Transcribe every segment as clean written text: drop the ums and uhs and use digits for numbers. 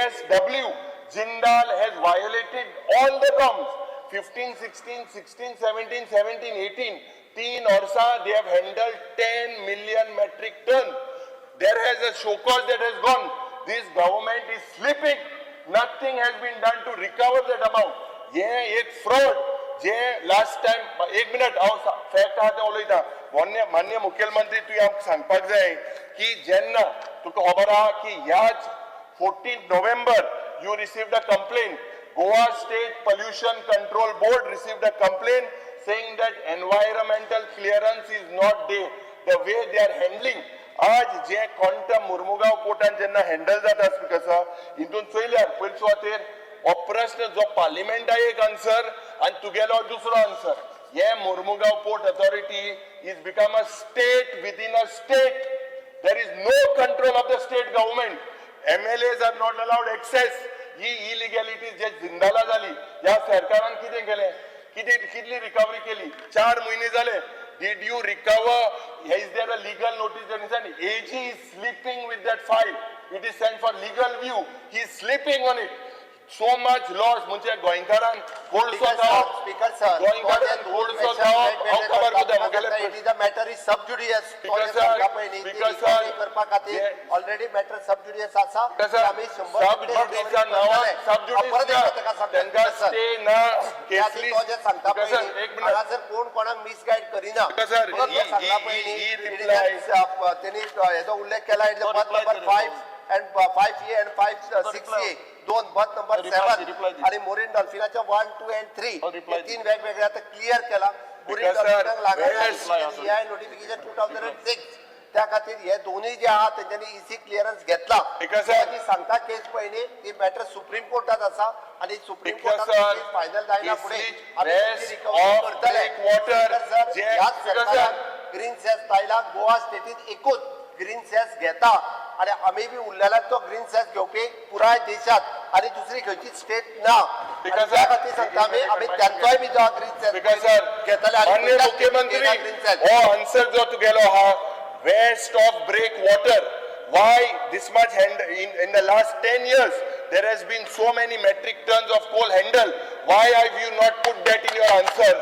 JSW, Jindal has violated all the norms. 15, 16, 16, 17, 17, 18. तीन वर्सां they have handled 10 million metric ton. There has a show cause that has gone. This government is sleeping. Nothing has been done to recover that amount. हे एक fraud जे last time. एक minute, हांव fact आहा तें उलयता. मान्य मान्य मुखेलमंत्री, तुवें आमकां सांगपाक जाय की जेन्ना तुका खबर आहा की ह्याच 14 November you received a complaint. Goa State Pollution Control Board received a complaint saying that environmental clearance is not there, the way they are handling. आज जे क्वांटम मुर्मुगाव पोर्टान जेन्ना हँडल जाता, स्पीकर सर, हितून चोयल्यार पयले सुवातेर हो प्रश्न जो पार्लिमेंटा एक आन्सर आनी तुगेलो दुसरो आन्सर. हे Mormugao Port Authority is become a state within a state. There is no control of the state government. MLAs are not allowed access. He illegalities जे जिंदाला जाली, ह्या सरकारान कितें केलें? कितें, कितली रिकवरी केली? 4 म्हयने जाले. Did you recover? Is there a legal notice? AG is sleeping with that file. It is sent for legal view. He is sleeping on it. So much loss. म्हणजे गोंयकारान कोळसो खावप, स्पीकर सर, गोंयकारान कोळसो खावप, हांव खबर करता म्हगेले. It is a matter is sub judice. Speaker sir, Speaker sir, करपा खातीर ऑलरेडी मॅटर सब जुडियस आसा. आमी 100 सब जुडिसच्या नांवान, सब जुडिस ना, तांकां स्टे ना केसली. तो जे सांगता स्पीकर सर, पळय, एक मिनिट. हांगासर कोण कोणाक मिसगायड करिना. स्पीकर सर, म्हणून तो सांगला पळय, ही reply- त्यांनी हेजो उल्लेख केला, it berth number 5 and 5A and 5 6A, दोन बर्थ नंबर 7 आणि मोरीन डॉल्फिनाच्या 1, 2 अँड 3, हे तीन वेगवेगळे आता क्लिअर केला. मोरीन Because, sir, डॉल्फिनाक where's- लागून नोटिफिकेशन 2006. त्या खातीर हे दोन्ही जे आहा, तेंच्यांनी इसी क्लिअरन्स घेतला. Because, sir, ती सांगता केस पळय, ती मॅटर सुप्रीम कोर्टात आसा आणि सुप्रीम Because, कोर्टात sir, केस फायनल जायना फुडें केसली आमी rest recovery of करतले. breakwater Speaker sir, ह्याच Speaker, sir, सरकारान ग्रीन सेस लायला. गोवा स्टेटीत एकूच ग्रीन सेस घेता आणि आमी बी उरलेला तो ग्रीन सेस घेवपी पुराय देशात आणि दुसरी खंयची स्टेट ना. आणि Because, त्या sir, खातीर सांगता, आमी आमी त्यांचोय बी जो ग्रीन सेस because sir, घेतले आणि मान्य मुख्यमंत्री, ग्रीन सेस. हो आन्सर जो तुगेलो आहा, waste of break water, why this much hand in the last 10 years there has been so many metric tons of coal handled? Why have you not put that in your answer?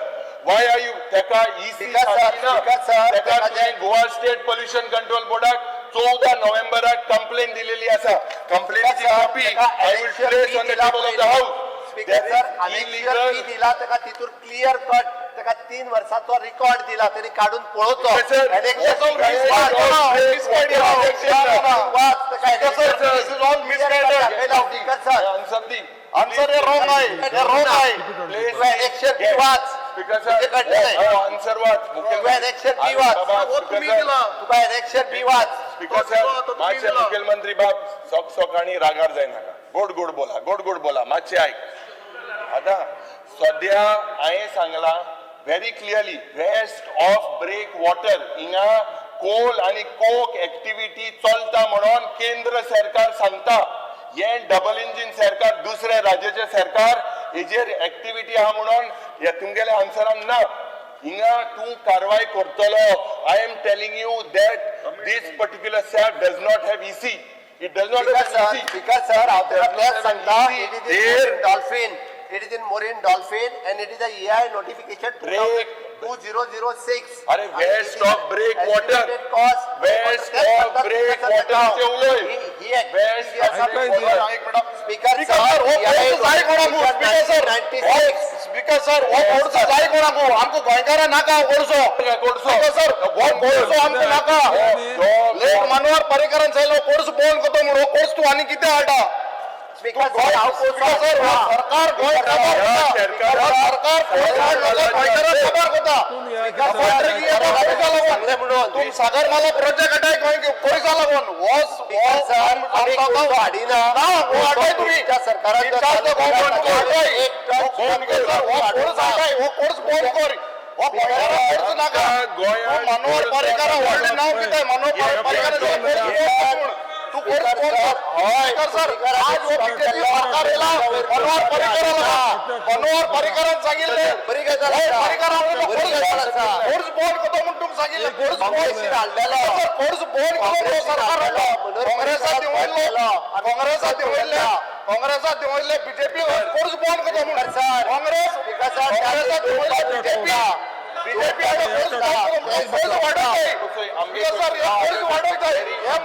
Why are you तेका EC Because, sir, सांगिना. Because, sir, तेका तेका तुवें Goa state pollution control बोर्डाक 14 नोव्हेंबराक complain दिलेली आसा. कंप्लेनीची copy I will place on the table of the house. Speaker sir, annexure P दिला ताका, तितूर क्लियर कट ताका 3 वर्साचो रिकॉर्ड दिला, तेणी काडून पळोवचो. Sir, Annexure also P वाच, ताका Sir, annexure this is all misguided. Speaker sir, answer the. Answer hey wrong आहे, हे रॉंग आहे. तू एनेक्शर पी वाच. स्पीकर म्हणजे कळटलें. सर, आन्सर वाच. तू एनेक्शर पी वाच. तुका एनेक्शर पी वाच. स्पीकर सर, मातशे मुखेलमंत्री बाब, सोक सोकाणी रागार जायनाका. गोड गोड बोला, गोड गोड बोला. मातशें आयक. आतां सद्या हांवें सांगलां very clearly, waste of break water, हिंगा कोल आनी कोक एक्टिविटी चलता म्हणून केंद्र सरकार सांगता. हे डबल इंजीन सरकार, दुसऱ्या राज्याचे सरकार हेजेर एक्टिविटी आहा म्हणून हे तुमगेल्या आन्सरान ना. हिंगा तूं कारवाय करतलो. I am telling you that this particular SAB does not have EC. It does not speaker have sir, EC. Speaker sir, हांव ताका तेच सांगता. It is in There- Dolphin, it is in Morem Dolphin and it is a EIA notification Break. 2006. अरे, waste of break water. Cost. Waste of break water चे उलय. Waste of break water. एक minute. Speaker speaker sir, हो कोळसो जाय कोणाकू? Speaker sir, speaker sir, हो कोळसो जाय कोणाकू? आमकां गोंयकारां नाका हो कोळसो. कोळसो. स्पीकर सर, हो कोळसो आमकां नाका. लेट मनोहर पर्रीकरान सांगलो कोळसो बंद करतो म्हणून. हो कोळसो तूं आनी कितें हाडटा? स्पीकर सर, हांव स्पीकर सर, हो सरकार गोंय काबार करता. हो सरकार कोळसो हाडलो, गोंयकारां काबार करता. सांगलें म्हणून. तूं सागरमाला प्रोजेक्ट हाडाय गोंय कोळसा लागून. हो स्पीकर सर, आमी कोळसो हाडिना. ना, हो हाडाय तुमी. तुमच्या सरकारान जो चालू चालू एक टन सर, हो कोळसो हाडाय, हो कोळसो बंद कर. हो गोंयकारां कोळसो नाका. गोंयांत मनोहर पर्रीकारा व्हडलें नांव कितें? मनोहर पर्रीकार. तूं कोळसो बंद कर. स्पीकर सर, आज हो बीजेपी सरकार येयला मनोहर पर्रीकारा लागून. मनोहर पर्रीकारान सांगिल्लें. बरी गजाल आसा. पर्रीकारान बरी गजाल आसा. कोळसो बंद करतो म्हूण तुमकां सांगिल्लें. कोळसो बंद काँग्रेसीन हाडलेलो. सर, कोळसो बंद केलो म्हणून सरकार हाडलो. काँग्रेसात देंवयल्लो, काँग्रेसात देंवयल्ले. काँग्रेसाक देंवयल्ले बीजेपी कोर्स बंद करता म्हूण. काँग्रेस काँग्रेसाक देंवयल्ले बीजेपी बीजेपी आतां कोर्स बंद करता, कोर्स वाडयताय. स्पीकर सर, हे कोर्स वाडयताय. हे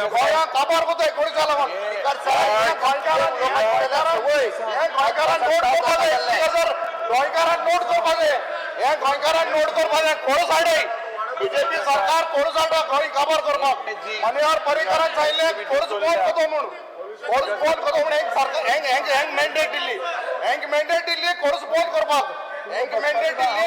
गोंयांक काबार करताय कोर्सा लागून. हे गोंयकारांक हे गोंयकारांक नोट करपा जाय. स्पीकर सर, गोंयकारांक नोट करपा जाय. हे गोंयकारांक नोट करपा जाय. कोर्स हाडय बीजेपी सरकार कोर्स हाडटा गोंय काबार करपाक. मनोहर पर्रीकरान सांगिल्लें कोर्स बंद करता म्हूण. कोर्स बंद करता म्हूण हेंक सरकार हेंक हेंक हेंक मॅन्डेट दिल्ली. हेंक मॅन्डेट दिल्ली कोर्स बंद करपाक. हेंक मॅन्डेट दिल्ली.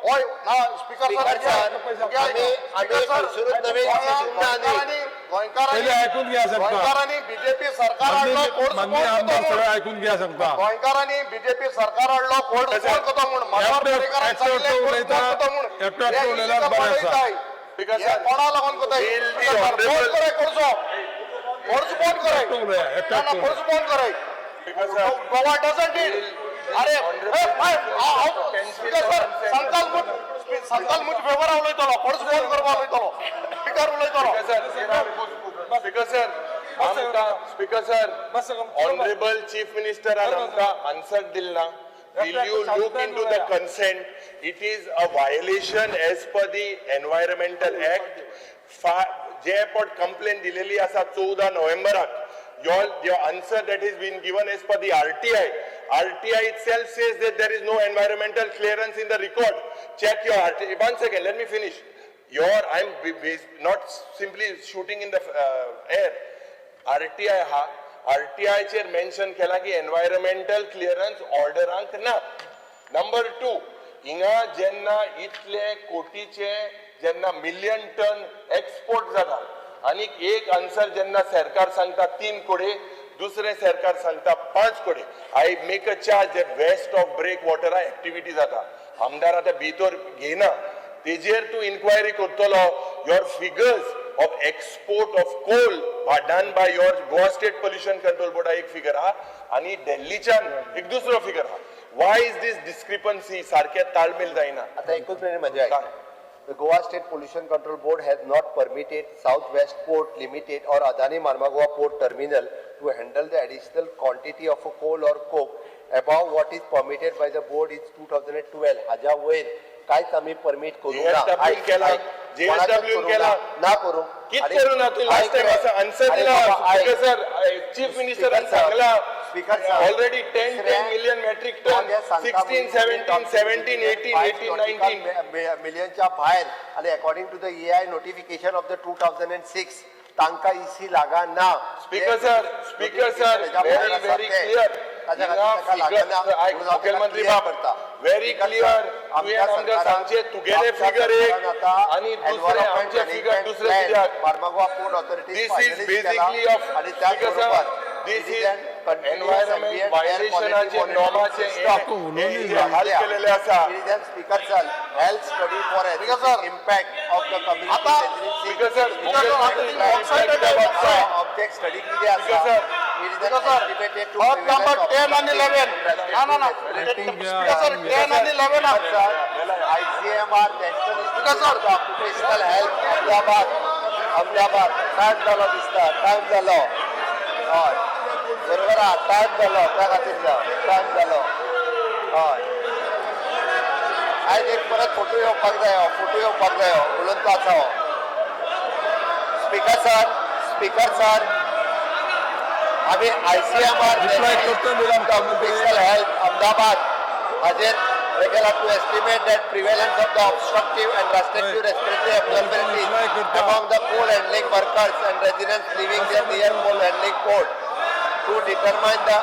हय ना स्पीकर सर, आमी खंयसरूच नवीन चिंतना न्ही. गोंयकारांनी पयलीं आयकून घ्या सांगता. गोंयकारांनी बीजेपी सरकार हाडलो कोर्स माननीय बंद आमदार करता सगळें म्हूण. आयकून घ्या सांगता. गोंयकारांनी बीजेपी सरकार हाडलो कोर्स बंद करता म्हूण. मनोहर एकटो- पर्रीकरान एकटो सांगिल्लें कोर्स उलयता, बंद करता म्हूण. एकटो हे एकटो उलयल्यार बरें आसा. वाडयताय. Because हे कोणा लागून करताय? Will the speaker sir, बंद honorable- कराय कोर्सो. कोर्स बंद कराय. एकटो उलया, एकटो ना, ना, एकटो कोर्स बंद कराय. Speaker sir, Goa doesn't need. अरे स्पीकर सर, संकाल मुज फेवर उलयतलो. कोर्स बंद करपाक उलयतलो. स्पीकर उलयतलो. स्पीकर सर, आमकां स्पीकर सर, ऑनरेबल चीफ मिनिस्टरान आमकां आन्सर दिल ना. Will you look into the consent? It is a violation as per the Environmental Act. जे पट कंप्लेन दिलेली आसा 14 नोव्हेंबराक, your answer that has been given as per the RTI. RTI itself says that there is no environmental clearance in the record. Check your RTI. One second, let me finish. I'm not simply shooting in the air. RTI हा RTI चेर mention केला की environmental clearance ऑर्डरांक ना. Number 2, हिंगा जेन्ना इतले कोटीचे जेन्ना million ton export जाता आनी एक आन्सर जेन्ना सरकार सांगता 3 कोटी, दुसरें सरकार सांगता 5 कोटी. I make a charge that west of break वॉटरा activity जाता. आमदार आतां भितर घेयना, तेजेर तूं इन्क्वायरी करतलो. Your figures of export of coal done by your Goa State Pollution Control बोर्डा एक फिगर आहा आनी दिल्लीच्यान एक दुसरो फिगर आहा. Y is these discrepancy? सारकें ताळमेल जायना. आता एकूच मिनिट म्हजें आयक. The Goa State Pollution Control Board has not permitted South West Port Limited or Adani Marmagoa Port Terminal to handle the additional quantity of coal or coke above what is permitted by the board in 2012. हाज्या वयर कांयच आमी permit करूंक ना. JSW आयक, केला, आयक. JSW कोणाकच करूंक केला. ना करूंक. कित आनी करू ना तूं लास्ट आयक टायम रे. असो आन्सर आरे दिला. बाबा, आयक. स्पीकर सर, चीफ मिनिस्टरान Speaker sir, सांगला Speaker sir, already 10 दुसऱ्या- 10 million metric ton, मागे सांगता 16 17 17 18 18 19. मिलियनच्या भायर आणि according to the EIA notification of the 2006 तांकां इसी लागना. Speaker sir, speaker sir, very very clear. मुख्यमंत्री बाब, व्हेरी क्लिअर. तुवें आमकां सांगचें तुगेले फिगर एक आनी दुसरे आमचे फिगर दुसरे कित्याक? Marmagoa port authority This is basically of आणि Speaker sir, त्याचबरोबर this is environment violation नॉर्माचे हे जे हाल केलेले आसा. Speaker sir, health study for Speaker sir. Impact of the आता- community. Speaker sir, object study किती आसा? Speaker sir. Speaker sir, berth number 10 आणि 11. ना ना ना, स्पीकर सर, 10 आणि 11 आहा. ICMR national Speaker sir. Institute of occupational health, Ahmedabad. Ahmedabad. Time जालो दिसता, टायम जालो. हय, बरोबर आहा. टायम जालो त्या खातीर टायम जालो. हय, आयज एक परत फोटो येवपाक जायो. फोटो येवपाक जायो उलोवन तो आसा हो. स्पीकर सर, स्पीकर सर, आमी ICMR Reply करता दिला आमकां. ऑक्युपेशनल हेल्थ अहमदाबाद हाजेर हे केला to estimate that prevalence of the obstructive and restrictive respiratory abnormalities Reply करता. Among the coal handling workers and residents living their near coal handling port, to determine the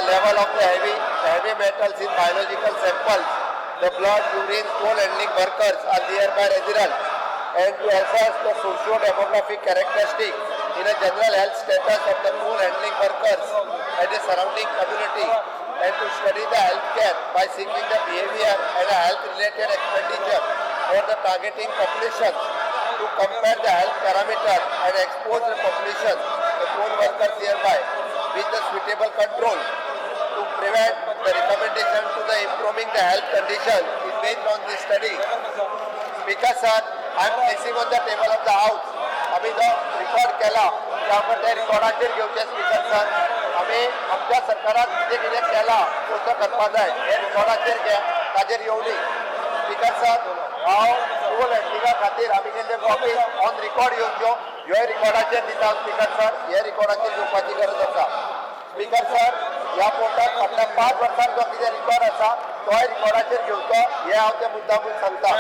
level of the heavy metals in biological samples, the blood, urine, coal handling workers are nearby residents, and to assess the socio-demographic characteristics in a general health status of the coal handling workers and the surrounding community, and to study the healthcare by seeking the behavior and a health-related expenditure for the targeting populations, to compare the health parameter and expose the population, the coal workers hereby, with the suitable control, to prevent the recommendation to the improving the health condition is based on this study. Speaker sir, I am placing on the table of the house. आम्ही जो record केला त्यावर त्या रिकॉर्डाचेर घेवचे speaker sir. आमी आमच्या सरकारान कितें कितें केलां कसो करपा जाय हें रिकॉर्डाचेर घे ताजेर येवनी. स्पिकर सर, हांव टोल हँडलिंगा खातीर आमी केल्ले कॉपी ऑन रिकॉर्ड येवच्यो, ह्योय रिकॉर्डाचेर दिता. स्पिकर सर, हे रिकॉर्डाचेर घेवपाची गरज आसा. स्पिकर सर, ह्या पोर्टात फाटल्या 5 वर्सांत जो कितें रिकॉर्ड आसा तोय रिकॉर्डाचेर घेवचो हें हांव ते मुद्दामून सांगता.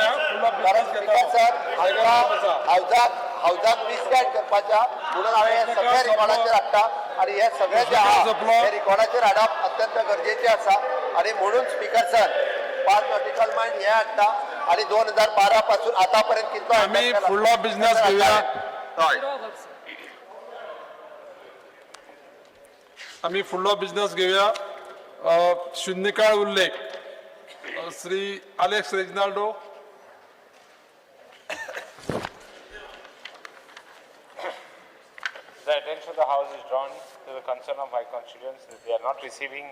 कारण स्पिकर सर, हांकां हावजाक मिसगायड करपाच्या म्हणून हांवें हे सगळे रिकॉर्डाचेर हाडटा आनी हे सगळे जे आहा हे रिकॉर्डाचेर हाडप अत्यंत गरजेचें आसा. आनी म्हणून स्पिकर सर, 5 नॉटिकल मायल हे हाडटा आनी 2012 पासून आतां पर्यंत कितलो आमी फुडलो बिझनेस घेवया. आमी फुडलो बिझनेस घेवया. शून्यकाळ उल्लेख, Shri Alex Reginaldo. The attention of the House is drawn to the concern of my constituents that they are not receiving